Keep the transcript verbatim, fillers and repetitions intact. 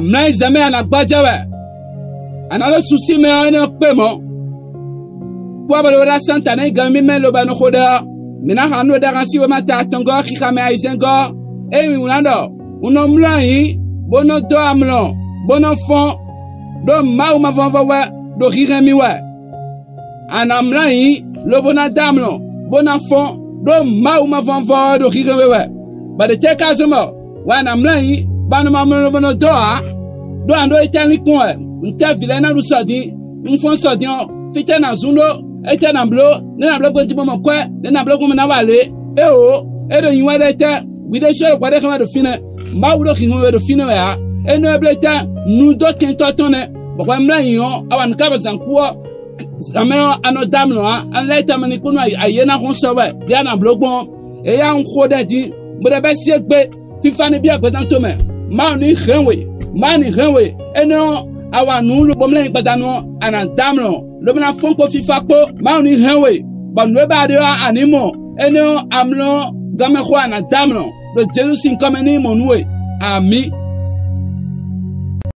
Mlɔ́ ayizɛ́n mɛ a nǎ gbɔjɛ́ wɛ; a nǎ ɖo susi mɛ ɔ́, énɛ́ ɔ́ kpé mɔ̌. Kpɔ́ bɔ ɖo ɖa Santa nɛ́ nyí gan mímɛ́ lobo nɔ xo ɖɛ ɔ́, mǐ ná xa nú ɖaxan sín wěma ta atɔngɔ́ ɔ́ xixa mɛ ayizɛ́ngɔ́ ɔ́. Ényí mǐ wlán ɖɔ un nɔ mlɔ́ ayǐ, bó nɔ́ dó amlɔ, bó nɔ́ fɔ́n, ɖó Mawu mavɔmvɔ wɛ ɖo hihɛn mì wɛ. A nǎ mlɔ́ ayǐ, lobo ná dó amlɔ, bó ná fɔ́n, ɖó Mawu mavɔmvɔ ɔ́ ɖo hihɛn we wɛ. Bɔ ɖě tɛ́ ka zɔ́n bɔ wɛ a nǎ mlɔ́ ayǐ, bɔ a nɔ ma mlɔ́ lobo nɔ dó ǎ? Ɖó a ɖó étɛ́ linkpɔ́n wɛ? Ntɛ́ vǐ lɛ́ɛ ná ɖu sɔ din? Un fɔ́n sɔ din ɔ́, fítɛ́ nǎ zún ɖó? Étɛ́ nǎ bló? Nɛ̌ nǎ bló gbɔn din bó mɔ kwɛ́? Nɛ̌ nǎ bló gbɔn bó ná wa lě? Éeǒ, é ɖo nyi wɛ ɖɛ́ tɛ́? Hwi ɖésú e ɖo hwɛ ɖé xlɛ́ wɛ ɖo fínɛ́; Mawu ɖo hǐnhɔ́n we ɖo fínɛ́ wɛ ǎ. Énɛ́ ɔ́ bló tɛ́? Nu dó kɛntɔ́ tɔn nɛ́, bɔ hwɛ mlɔ́ ayǐ ɔ́, a wa nǔ ká bɔ zǎn kú ɔ́, zǎn mɛ ɔ́, a nɔ dó amlɔ ǎ; a nɔ lɛ́ tamɛ ní kpónɔ ayǐ é ná hɔn sɔ wɛ ɖě a nǎ bló gbɔn ɔ́. Eya un xo ɖɛ din, bó ɖɔ bɛ́ sí égbé. Fífá ní byɔ́ gbɛzán towe mɛ. Mawu ní hɛn we; Mawu ní hɛn we. Énɛ́ ɔ́, a wa nǔ lobo mlɔ́ nyi gbadanu ɔ́, a nǎ dó amlɔ, lobo ná fɔ́n kpó fífá kpó. Mawu ní hɛn we, bɔ nǔ e ba a ɖe ɔ́, a nǐ mɔ. Énɛ́ ɔ́, amlɔ ɔ́, ganmɛ xó a nǎ dó amlɔ, ɖo Jezu sín nyǐkɔ mɛ ní mɔ nú we. Amǐ.